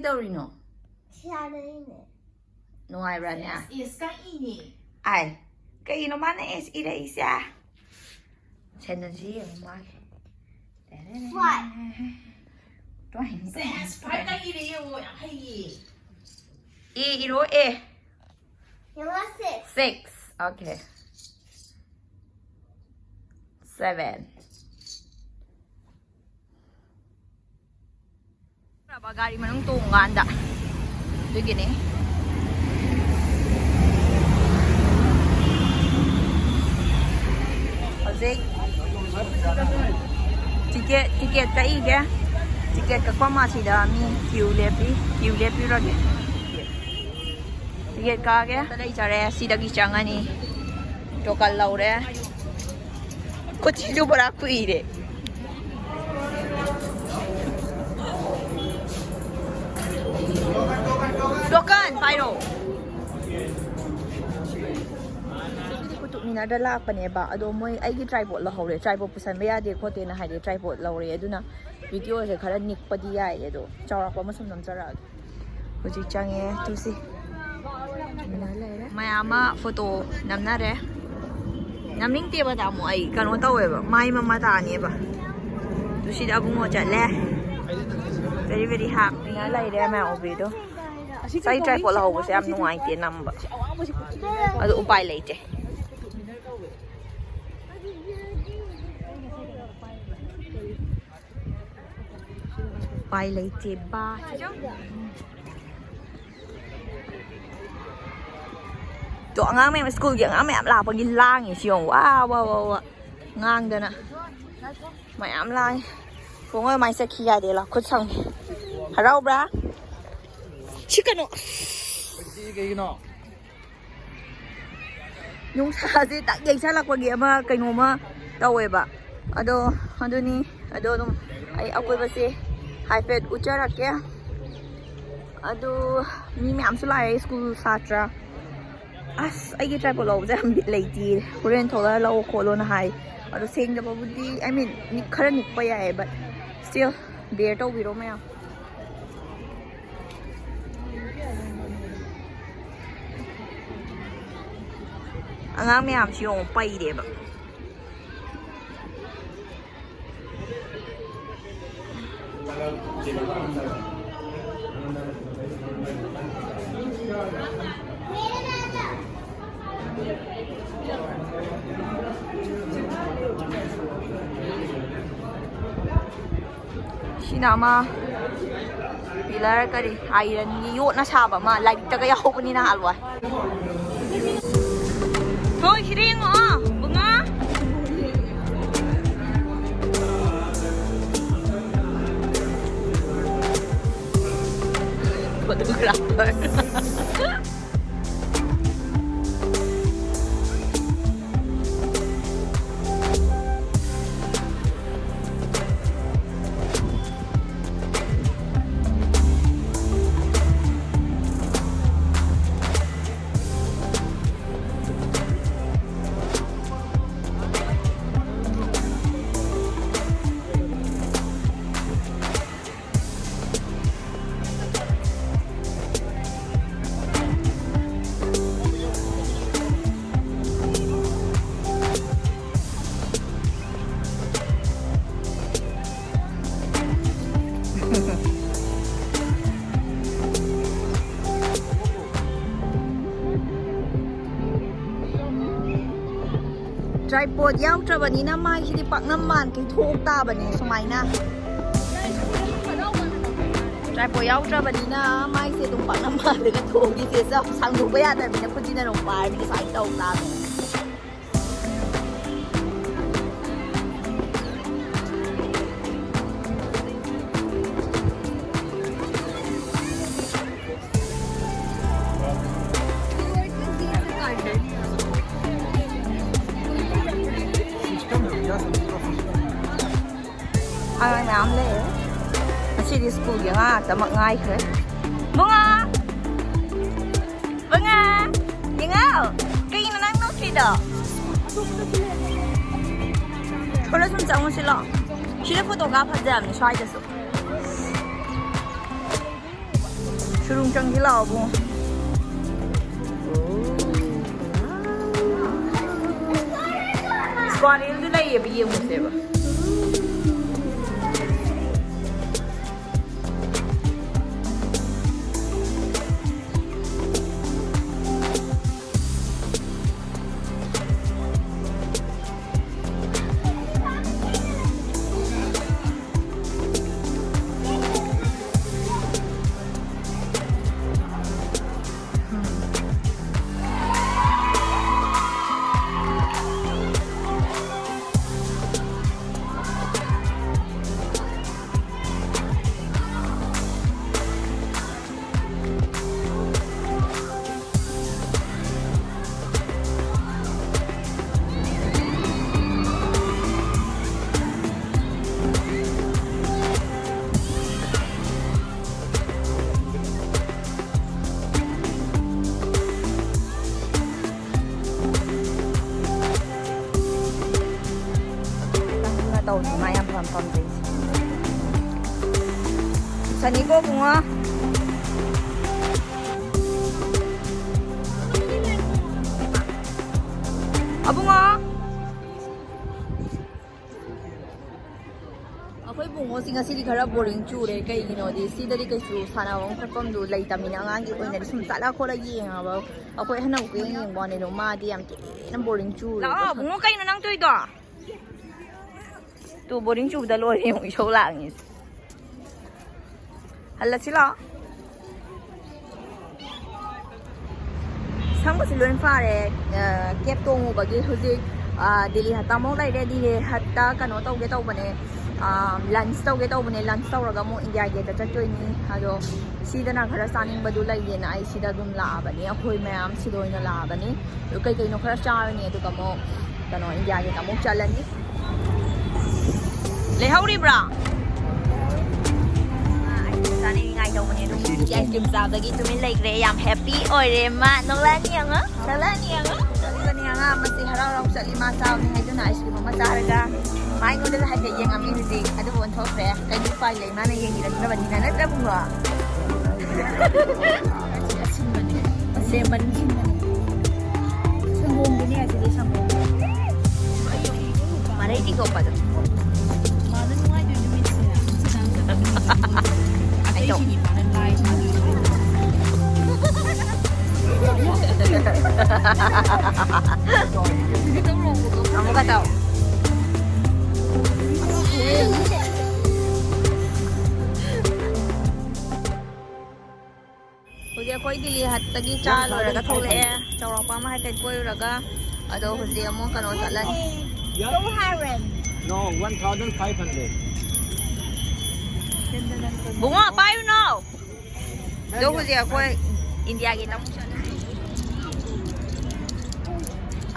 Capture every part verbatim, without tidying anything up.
ꯇꯧꯔꯤꯅꯣ? ꯁꯤꯌꯥꯗꯩꯅꯦ꯫ ꯅꯨꯡꯉꯥꯏꯕ꯭ꯔꯥꯅꯦ? ꯑꯦꯁ ꯀꯛꯏꯅꯦ꯫ ꯑꯥꯏ, ꯀꯩꯅꯣ ꯃꯥꯅ ꯑꯦꯁ ꯏꯔꯛꯏꯁꯦ? ꯁꯦꯟꯗꯜꯁꯤ ꯌꯦꯡꯉꯨ ꯃꯥꯒꯤ꯫ What? ꯗ꯭ꯔꯣꯌꯤꯡ ꯁꯦꯁ ꯐꯥꯏꯚ ꯀꯛꯏꯔꯦ ꯌꯦꯡꯉꯣ, ꯌꯥꯝ ꯍꯩꯌꯦ꯫ ꯑꯦ ꯏꯔꯣ ꯑꯦ꯫ Number six. Six. Okay. Seven. ꯒꯥꯔꯤ ꯃꯅꯨꯡ ꯇꯣꯡꯀꯥꯟꯗ ꯑꯗꯨꯒꯤꯅꯦ꯫ ꯍꯧꯖꯤꯛ ꯇꯤꯀꯦꯠ ꯇꯤꯀꯦꯠ ꯀꯛꯏꯒꯦ꯫ ꯇꯤꯀꯦꯠ ꯀꯛꯐꯝ ꯑꯁꯤꯗ ꯃꯤ ꯀ꯭ꯌꯨ ꯂꯦꯞꯄꯤ꯫ ꯀ꯭ꯌꯨ ꯂꯦꯞꯄꯤꯔꯒꯦ꯫ ꯇꯤꯀꯦꯠ ꯀꯛꯑꯒꯦ꯫ ꯂꯩꯖꯔꯦ꯫ ꯁꯤꯗꯒꯤ ꯆꯪꯉꯅꯤ꯫ ꯇꯣꯀꯟ ꯂꯧꯔꯦ꯫ ꯈꯨꯠꯁꯤꯁꯨ ꯄꯨꯔꯥ ꯀꯨꯏꯔꯦ꯫ ꯇꯣꯀꯟ ꯄꯥꯏꯔꯣ꯫ ꯉꯁꯤꯗꯤ ꯀꯨꯇꯨꯕ ꯃꯤꯅꯔꯗ ꯂꯥꯛꯄꯅꯦꯕ, ꯑꯗꯣ ꯃꯣꯏ ꯑꯩꯒꯤ ꯇ꯭ꯔꯥꯏꯄꯣꯗ ꯂꯧꯍꯧꯔꯦ꯫ ꯇ꯭ꯔꯥꯏꯄꯣꯗ ꯄꯨꯁꯟꯕ ꯌꯥꯗꯦ ꯈꯣꯠꯇꯦꯅ ꯍꯥꯏꯗꯤ ꯇ꯭ꯔꯥꯏꯄꯣꯗ ꯂꯧꯔꯦ꯫ ꯑꯗꯨꯅ ꯚꯤꯗꯤꯑꯣꯁꯦ ꯈꯔ ꯅꯤꯛꯄꯗꯤ ꯌꯥꯏꯌꯦ, ꯑꯗꯣ ꯆꯥꯎꯔꯥꯛꯄ ꯑꯃ ꯁꯨꯝ ꯅꯝꯖꯔꯛꯑꯒꯦ꯫ ꯍꯧꯖꯤꯛ ꯆꯪꯉꯦ꯫ ꯇꯨꯁꯤ ꯃꯌꯥꯝ ꯑꯃ ꯐꯣꯇꯣ ꯅꯝꯅꯔꯦ꯫ ꯅꯝꯅꯤꯡꯗꯦꯕ ꯇꯥꯃꯣ, ꯑꯩ ꯀꯩꯅꯣ ꯇꯧꯋꯦꯕ, ꯃꯥꯏ ꯃꯃꯥ ꯇꯥꯅꯦꯕ꯫ ꯇꯨꯁꯤꯗ ꯑꯕꯨꯡꯉꯣ ꯆꯠꯂꯦ꯫ Very very happy ꯅ ꯂꯩꯔꯦ ꯃꯌꯥꯝ ꯎꯕꯤꯗꯣ꯫ ꯑꯩ ꯇ꯭ꯔꯥꯏꯄꯣꯗ ꯂꯧꯍꯧꯕꯁꯦ ꯌꯥꯝ ꯅꯨꯡꯉꯥꯏꯇꯦ ꯅꯝꯕ꯫ ꯑꯗꯨ ꯎꯄꯥꯏ ꯂꯩꯇꯦ꯫ ꯎꯄꯥꯏ ꯂꯩꯇꯦ ꯕꯥ꯫ ꯑꯗꯣ ꯑꯉꯥꯡ ꯃꯌꯥꯝ, ꯁ꯭ꯀꯨꯜꯒꯤ ꯑꯉꯥꯡ ꯃꯌꯥꯝ ꯂꯥꯛꯄꯒꯤ ꯂꯥꯡꯉꯤ ꯁꯤ ꯌꯦꯡꯉꯨ꯫ ꯋꯥ ꯋꯥ ꯋꯥ ꯋꯥ ꯉꯥꯡꯗꯅ ꯃꯌꯥꯝ ꯂꯥꯡꯉꯤ꯫ ꯈꯣꯡꯉꯣꯏ ꯃꯥꯏ ꯆꯠꯈꯤ ꯌꯥꯗꯦ ꯂꯥꯎ꯫ ꯈꯨꯠ ꯁꯝꯒꯦ꯫ ꯍꯔꯥꯎꯕ꯭ꯔꯥ? ꯁꯤ ꯀꯩꯅꯣ꯫ ꯀꯩꯒꯤꯅꯣ? ꯅꯨꯡꯁꯥꯁꯦ ꯇꯛ ꯌꯩꯁꯜꯂꯛꯄꯒꯤ ꯑꯃ ꯀꯩꯅꯣꯃ ꯇꯧꯋꯦꯕ꯫ ꯑꯗꯣ ꯑꯗꯨꯅꯤ꯫ ꯑꯗꯣ ꯑꯗꯨꯝ ꯑꯩ ꯑꯀꯣꯏꯕꯁꯦ ꯍꯥꯏꯐꯦꯠ ꯎꯠꯆꯔꯛꯀꯦ꯫ ꯑꯗꯨ ꯃꯤ ꯃꯌꯥꯝꯁꯨ ꯂꯥꯛꯑꯦ, ꯁ꯭ꯀꯨꯜ ꯁꯥꯇ꯭ꯔ꯫ ꯑꯁ, ꯑꯩꯒꯤ ꯇ꯭ꯔꯥꯏꯄꯣꯗ ꯂꯧꯕꯁꯦ ꯌꯥꯝ ꯕꯤꯠ ꯂꯩꯇꯦ꯫ ꯍꯣꯔꯦꯟ ꯊꯣꯛꯂꯛꯑ ꯂꯧꯑꯣ ꯈꯣꯠꯂꯣꯅ ꯍꯥꯏ꯫ ꯑꯗꯣ ꯁꯦꯡꯗꯕꯕꯨꯗꯤ, I mean, ꯅꯤꯛ-, ꯈꯔ ꯅꯤꯛꯄ ꯌꯥꯏꯌꯦ, but still bear ꯇꯧꯕꯤꯔꯣ ꯃꯌꯥꯝ꯫ ꯑꯉꯥꯡ ꯃꯌꯥꯝꯁꯤ ꯌꯦꯡꯉꯣ, ꯄꯩꯔꯦꯕ꯫ ꯁꯤꯅ ꯑꯃ ꯄꯤꯂꯔ ꯀꯔꯤ ꯑꯥꯏꯔꯟꯒꯤ ꯌꯣꯠꯅ ꯁꯥꯕ ꯑꯃ ꯂꯥꯏꯔꯤꯛꯇꯒ ꯌꯥꯎꯕꯅꯤ ꯅꯍꯥꯟꯋꯥꯏ꯫ ꯍꯣꯏ, ꯁꯤꯗ ꯌꯦꯡꯉꯣ, ꯕꯨꯡꯉꯣ꯫ Photographer꯫ Tripod ꯌꯥꯎꯗ꯭ꯔꯕꯅꯤꯅ ꯃꯥꯏꯁꯤꯗꯤ ꯄꯥꯛꯅꯝ ꯃꯥꯟꯈꯩ ꯊꯣꯛ ꯇꯥꯕꯅꯦ ꯁꯨꯃꯥꯏꯅ꯫ Tripod ꯌꯥꯎꯗ꯭ꯔꯕꯅꯤꯅ ꯃꯥꯏꯁꯦ ꯑꯗꯨꯝ ꯄꯥꯛꯅꯝ ꯃꯥꯜꯂꯒ ꯊꯣꯛꯏꯁꯦ꯫ ꯁꯥꯡꯗꯣꯛꯄ ꯌꯥꯗꯕꯅꯤꯅ ꯈꯨꯖꯤꯟꯅ ꯑꯗꯨꯝ ꯄꯥꯏꯔꯗꯤ ꯁꯨꯃꯥꯏꯅ ꯇꯧ ꯇꯥꯕꯅꯦ꯫ ꯑꯉꯥꯡ ꯃꯌꯥꯝ ꯂꯩꯔꯦ꯫ ꯉꯁꯤꯗꯤ ꯁ꯭ꯀꯨꯜꯒꯤ ꯑꯉꯥꯡ ꯉꯥꯛꯇꯃꯛ ꯉꯥꯏꯈ꯭ꯔꯦ꯫ ꯕꯨꯡꯉꯣ! ꯕꯨꯡꯉꯣ! ꯌꯦꯡꯉꯣ! ꯀꯩꯅꯣ ꯅꯪ ꯅꯣꯛꯇ꯭ꯔꯤꯗꯣ? ꯁꯣꯝꯗ ꯁꯨꯝ ꯆꯪꯉꯨꯁꯤ ꯂꯥꯛꯑꯣ꯫ ꯁꯤꯗ ꯐꯣꯇꯣ ꯀꯥꯞ ꯐꯖꯕꯅꯤ ꯁ꯭ꯋꯥꯏꯗꯁꯨ꯫ ꯁꯨꯔꯨꯡ ꯆꯪꯁꯤ ꯂꯥꯛꯑꯣ ꯕꯨꯡꯉꯣ꯫ ꯋꯥꯔꯦꯜꯗꯨ ꯂꯩꯌꯦꯕ, ꯌꯦꯡꯉꯨꯁꯦꯕ꯫ ꯇꯧꯁꯤ, ꯃꯥ ꯌꯥꯝ ꯐꯝ ꯐꯝꯖꯩꯁꯦ꯫ ꯁꯅꯤꯀꯣ ꯕꯨꯡꯉꯣ꯫ ꯑꯕꯨꯡꯉꯣ꯫ ꯑꯩꯈꯣꯏ ꯕꯨꯡꯉꯣꯁꯤ ꯉꯁꯤꯗꯤ ꯈꯔ ꯕꯣꯔꯤꯡ ꯆꯨꯔꯦ꯫ ꯀꯩꯒꯤꯅꯣꯗꯤ ꯁꯤꯗꯗꯤ ꯀꯩꯁꯨ ꯁꯥꯟꯅꯐꯝ ꯈꯣꯠꯐꯝꯗꯨ ꯂꯩꯇꯕꯅꯤꯅ, ꯑꯉꯥꯡꯒꯤ ꯑꯣꯏꯅꯗꯤ ꯁꯨꯝ ꯆꯠꯂ ꯈꯣꯠꯂ ꯌꯦꯡꯉꯕ꯫ ꯑꯩꯈꯣꯏ ꯑꯍꯟꯅ ꯑꯃꯨꯛ ꯌꯦꯡ ꯌꯦꯡꯕ ꯋꯥꯅꯤ, ꯑꯗꯣ ꯃꯥꯗꯤ ꯌꯥꯝ ꯊꯤꯅ ꯕꯣꯔꯤꯡ ꯆꯨꯔꯦ꯫ ꯂꯥꯛꯑꯣ ꯕꯨꯡꯉꯣ, ꯀꯩꯅꯣ ꯅꯪ ꯇꯧꯔꯤꯗꯣ? ꯇꯨ ꯕꯣꯔꯤꯡ ꯆꯨꯕꯗ ꯂꯣꯏꯔꯦ ꯌꯦꯡꯉꯨ, ꯏꯁꯧ ꯂꯥꯡꯉꯤꯁꯦ꯫ ꯍꯜꯂꯁꯤ ꯂꯥꯛꯑꯣ꯫ ꯁꯝꯒꯁꯤ ꯂꯣꯏ ꯐꯥꯔꯦ꯫ ꯑ, ꯀꯦꯞ ꯇꯣꯡꯉꯨꯕꯒꯤ ꯍꯧꯖꯤꯛ, ꯑ, ꯗꯤꯜꯂꯤ ꯍꯠꯇ ꯑꯃꯨꯛ ꯂꯩꯔꯦ꯫ ꯗꯤꯜꯂꯤ ꯍꯠꯇ ꯀꯩꯅꯣ ꯇꯧꯒꯦ ꯇꯧꯕꯅꯦ, ꯑ, ꯂꯟꯁ ꯇꯧꯒꯦ ꯇꯧꯕꯅꯦ꯫ ꯂꯟꯁ ꯇꯧꯔꯒ ꯑꯃꯨꯛ ꯏꯟꯗꯤꯌꯥ ꯒꯦꯠꯇ ꯆꯠꯇꯣꯏꯅꯤ꯫ ꯑꯗꯣ ꯁꯤꯗꯅ ꯈꯔ ꯆꯥꯅꯤꯡꯕꯗꯨ ꯂꯩꯌꯦꯅ ꯑꯩ ꯁꯤꯗ ꯑꯗꯨꯝ ꯂꯥꯛꯑꯕꯅꯤ꯫ ꯑꯩꯈꯣꯏ ꯃꯌꯥꯝ ꯁꯤꯗ ꯑꯣꯏꯅ ꯂꯥꯛꯑꯕꯅꯤ꯫ ꯑꯗꯨ ꯀꯩ ꯀꯩꯅꯣ ꯈꯔ ꯆꯥꯔꯅꯤ, ꯑꯗꯨꯒ ꯑꯃꯨꯛ ꯀꯩꯅꯣ ꯏꯟꯗꯤꯌꯥ ꯒꯦꯠꯇ ꯑꯃꯨꯛ ꯆꯠꯂꯅꯤ꯫ ꯂꯩꯍꯧꯔꯤꯕ꯭ꯔꯥ? ꯑꯥ, ꯑꯥꯏꯁ ꯀ꯭ꯔꯤꯝ ꯆꯥꯅꯤꯡꯉꯥꯏ ꯇꯧꯕꯅꯦ, ꯑꯗꯨ ꯉꯁꯤꯗꯤ ꯃꯣꯏꯒꯤ ꯑꯥꯏꯁ ꯀ꯭ꯔꯤꯝ ꯆꯥꯕꯒꯤ ꯇꯨꯃꯤꯟ ꯂꯩꯈ꯭ꯔꯦ꯫ ꯌꯥꯝ ꯍꯦꯄꯤ ꯑꯣꯏꯔꯦ ꯃꯥ꯫ ꯅꯣꯛꯂꯛꯑꯅꯤ ꯌꯦꯡꯉꯣ, ꯅꯣꯛꯂꯛꯑꯅꯤ ꯌꯦꯡꯉꯣ꯫ ꯑꯗꯨꯒꯅꯦ ꯑꯉꯥꯡ ꯑꯃꯁꯦ ꯍꯔꯥꯎ ꯍꯔꯥꯎ ꯆꯠꯂꯤ, ꯃꯥ ꯆꯥꯎꯅꯤ ꯍꯥꯏꯗꯨꯅ ꯑꯥꯏꯁ ꯀ꯭ꯔꯤꯝ ꯑꯃ ꯆꯥꯔꯒ ꯃꯥ ꯑꯩꯉꯣꯟꯗ ꯍꯥꯏꯐꯦꯠ ꯌꯦꯡꯉꯝꯃꯤ꯫ ꯍꯧꯖꯤꯛ ꯑꯗꯨꯕꯨ ꯑꯣꯟꯊꯣꯛꯈ꯭ꯔꯦ꯫ ꯀꯩꯗꯤ ꯎꯄꯥꯏ ꯂꯩ, ꯃꯥꯅ ꯌꯦꯡꯕꯤꯔꯛꯇ꯭ꯔꯕꯅꯤꯅ, ꯅꯠꯇ꯭ꯔ ꯕꯨꯡꯉꯣ? ꯑꯁꯤꯟꯕꯅꯦ, ꯑꯁꯤꯟꯕꯅꯦ꯫ ꯁꯪꯒꯣꯝꯗꯨꯅꯦ ꯑꯁꯤꯗꯤ, ꯁꯪꯒꯣꯝ꯫ ꯑꯃꯨꯛꯀ ꯇꯧ꯫ ꯍꯧꯖꯤꯛ ꯑꯩꯈꯣꯏ ꯗꯤꯜꯂꯤ ꯍꯠꯇꯒꯤ ꯆꯥ ꯂꯣꯏꯔꯒ ꯊꯣꯛꯂꯛꯑꯦ꯫ ꯆꯥꯎꯔꯥꯛꯄ ꯑꯃ ꯍꯥꯏꯐꯦꯠ ꯀꯣꯏꯔꯨꯔꯒ ꯑꯗꯣ ꯍꯧꯖꯤꯛ ꯑꯃꯨꯛ ꯀꯩꯅꯣ ꯆꯠꯂꯅꯤ꯫ No, one thousand five hundred. ꯕꯨꯡꯉꯣ, ꯄꯥꯏꯔꯨꯅꯣ꯫ ꯑꯗꯣ ꯍꯧꯖꯤꯛ ꯑꯩꯈꯣꯏ ꯏꯟꯗꯤꯌꯥꯒꯤ ꯇꯥꯃꯣ ꯆꯠꯂꯦ꯫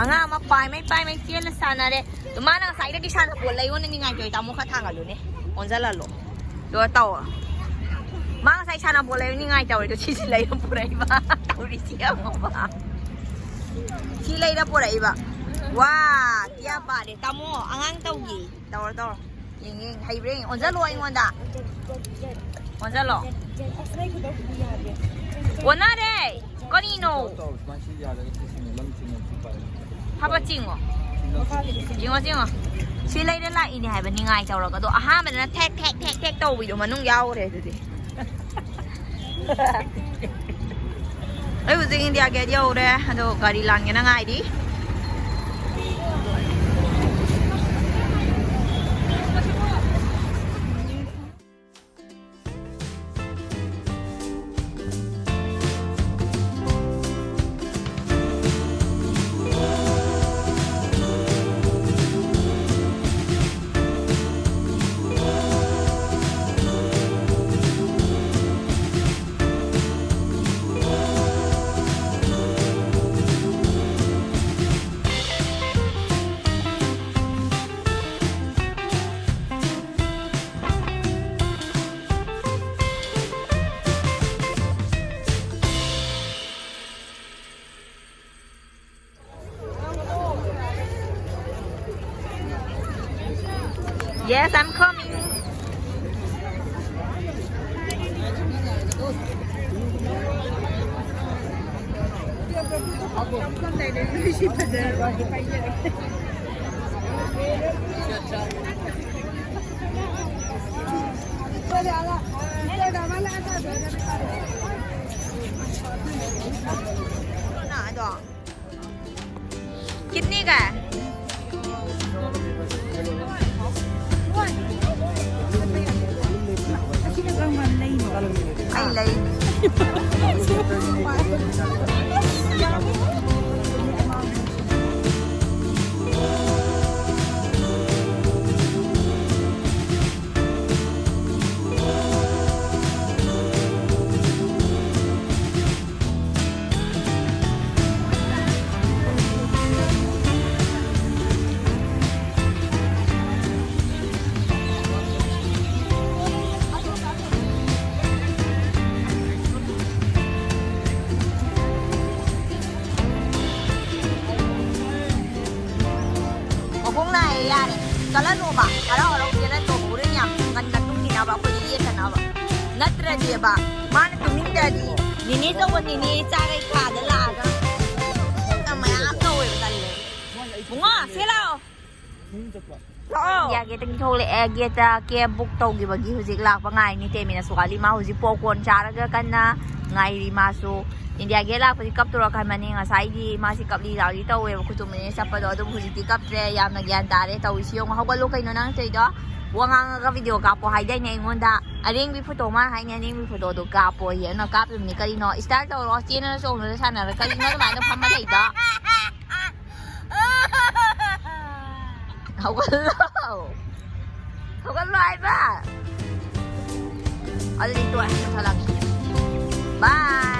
ꯑꯉꯥꯡ ꯑꯃ ꯄꯥꯏꯃꯩ ꯄꯥꯏꯃꯩ ꯆꯦꯜꯂ ꯁꯥꯟꯅꯔꯦ꯫ ꯑꯗꯣ ꯃꯥꯅ ꯉꯁꯥꯏꯗꯒꯤ ꯁꯥꯟꯅꯄꯣꯠ ꯂꯩꯌꯣꯅ ꯅꯤꯡꯉꯥꯏ ꯇꯧꯔꯤ꯫ ꯇꯥꯃꯣ ꯈꯔ ꯊꯥꯡꯒꯠꯂꯨꯅꯦ꯫ ꯑꯣꯟꯁꯤꯜꯍꯜꯂꯣ꯫ ꯑꯗꯨꯒ ꯇꯧ꯫ ꯃꯥ ꯉꯁꯥꯏ ꯁꯥꯟꯅꯄꯣꯠ ꯂꯩꯌꯣ ꯅꯤꯡꯉꯥꯏ ꯇꯧꯔꯤꯗꯣ ꯁꯤꯁꯤ ꯂꯩꯔ ꯄꯨꯔꯛꯏꯕ꯫ ꯇꯧꯔꯤꯁꯤ ꯌꯦꯡꯉꯣꯕ꯫ ꯁꯤ ꯂꯩꯔ ꯄꯨꯔꯛꯏꯕ꯫ ꯋꯥ! ꯀꯌꯥ ꯄꯥꯔꯦ꯫ ꯇꯥꯃꯣ ꯑꯉꯥꯡ ꯇꯧꯒꯦ꯫ ꯇꯧꯔꯣ ꯇꯧꯔꯣ꯫ ꯌꯦꯡ ꯌꯦꯡ ꯍꯩꯕ꯭ꯔꯥ ꯌꯦꯡ꯫ ꯑꯣꯟꯁꯤꯜꯂꯣ ꯑꯩꯉꯣꯟꯗ꯫ ꯑꯣꯟꯁꯤꯜꯂꯣ꯫ ꯑꯣꯟꯅꯔꯦ꯫ ꯀꯔꯤꯅꯣ? ꯐꯕ ꯆꯤꯡꯉꯣ꯫ ꯆꯤꯡꯉꯣ ꯆꯤꯡꯉꯣ꯫ ꯁꯤ ꯂꯩꯔ ꯂꯥꯛꯏꯅꯦ ꯍꯥꯏꯕ ꯅꯤꯡꯉꯥꯏ ꯇꯧꯔꯒ꯫ ꯑꯗꯣ ꯑꯍꯥꯟꯕꯗꯅ ꯊꯦꯛ ꯊꯦꯛ ꯊꯦꯛ ꯊꯦꯛ ꯇꯧꯕꯤꯗꯣ ꯃꯅꯨꯡ ꯌꯥꯎꯈ꯭ꯔꯦ ꯑꯗꯨꯗꯤ꯫ ꯑꯩ ꯍꯧꯖꯤꯛ ꯏꯟꯗꯤꯌꯥ ꯒꯦꯠ ꯌꯧꯔꯦ꯫ ꯑꯗꯣ ꯒꯥꯔꯤ ꯂꯥꯟꯒꯦꯅ ꯉꯥꯏꯔꯤ꯫ Yes, I'm coming. कितने का है? ꯑꯩ ꯂꯩ꯫ ꯃꯈꯣꯡ ꯅꯥꯏꯌꯦ, ꯌꯥꯔꯦ꯫ ꯆꯠꯍꯜꯂꯣꯕ꯫ ꯍꯔꯥꯎ ꯍꯔꯥꯎ ꯆꯦꯜꯍꯜꯂꯣꯕ꯫ ꯍꯣꯔꯦꯟ ꯌꯥꯝ ꯉꯟꯅ ꯇꯨꯝꯈꯤꯅꯕ, ꯑꯩꯈꯣꯏꯗꯤ ꯌꯦꯠꯇꯅꯕ꯫ ꯅꯠꯇ꯭ꯔꯗꯤꯕ, ꯃꯥꯅ ꯇꯨꯝꯅꯤꯡꯗ꯭ꯔꯗꯤ ꯅꯦꯅꯦ ꯆꯧꯕ ꯅꯦꯅꯦ ꯆꯥꯒꯩ ꯀꯥꯗ ꯂꯥꯛꯑꯒ ꯃꯌꯥꯝ ꯇꯧꯋꯦꯕ꯫ ꯇꯜꯂꯦ꯫ ꯕꯨꯡꯉꯣ, ꯁꯤ ꯂꯥꯛꯑꯣ꯫ ꯂꯥꯛꯑꯣ꯫ ꯏꯟꯗꯤꯌꯥ ꯒꯦꯠꯇꯒꯤ ꯊꯣꯛꯂꯛꯑꯦ꯫ ꯒꯦꯠꯇ ꯀꯦꯕ ꯕꯨꯛ ꯇꯧꯈꯤꯕꯒꯤ ꯍꯧꯖꯤꯛ ꯂꯥꯛꯄ ꯉꯥꯏꯅꯤ꯫ ꯇꯦꯃꯤꯅꯁꯨ ꯋꯥꯠꯂꯤ꯫ ꯃꯥ ꯍꯧꯖꯤꯛ ꯄꯣꯞꯀꯣꯔꯟ ꯆꯥꯔꯒ ꯀꯟꯅ ꯉꯥꯏꯔꯤ꯫ ꯃꯥꯁꯨ ꯏꯟꯗꯤꯌꯥ ꯒꯦꯠ ꯂꯥꯛꯄꯗꯤ ꯀꯞꯇꯣꯔ ꯈꯟꯕꯅꯤ꯫ ꯉꯁꯥꯏꯗꯤ ꯃꯥꯁꯤ ꯀꯞꯂꯤ ꯂꯥꯎꯂꯤ ꯇꯧꯋꯦꯕ, ꯈꯨꯇꯨꯝꯕꯅꯦ ꯆꯠꯄꯗꯣ꯫ ꯑꯗꯨꯕꯨ ꯍꯧꯖꯤꯛꯇꯤ ꯀꯞꯇ꯭ꯔꯦ꯫ ꯌꯥꯝꯅ ꯒ꯭ꯌꯥꯟ ꯇꯥꯔꯦ ꯇꯧꯔꯤꯁꯤ꯫ ꯌꯦꯡꯉꯣ, ꯍꯧꯒꯠꯂꯣ ꯀꯩꯅꯣ ꯅꯪ ꯇꯧꯔꯤꯗꯣ꯫ ꯋꯥ ꯉꯥꯡꯉꯒ ꯚꯤꯗꯤꯑꯣ ꯀꯥꯞꯄꯣ ꯍꯥꯏꯗꯥꯏꯅꯦ ꯑꯩꯉꯣꯟꯗ꯫ ꯑꯔꯦꯡꯕꯤ ꯐꯣꯇꯣ ꯃꯥꯅ ꯍꯥꯏꯅꯦ, ꯑꯔꯦꯡꯕꯤ ꯐꯣꯇꯣꯗꯣ ꯀꯥꯞꯄꯣ ꯍꯥꯏꯅ ꯀꯥꯞꯄꯤꯕꯅꯤ꯫ ꯀꯔꯤꯅꯣ? ꯏꯁꯇꯥꯏꯜ ꯇꯧꯔꯣ, ꯆꯦꯟꯗꯅ ꯆꯣꯡꯗꯅ ꯁꯥꯟꯅꯔ ꯀꯔꯤꯅꯣ ꯑꯗꯨꯃꯥꯏꯅ ꯐꯝꯃ ꯂꯩꯗꯣ? ꯍꯧꯒꯠꯂꯣ꯫ ꯍꯧꯒꯠꯂꯣ ꯍꯥꯏꯕ꯫ ꯑꯗꯨꯗꯤ ꯇꯣꯛꯑꯦ, ꯃꯨꯊꯠꯂꯒꯦ꯫ ꯕꯥꯏ꯫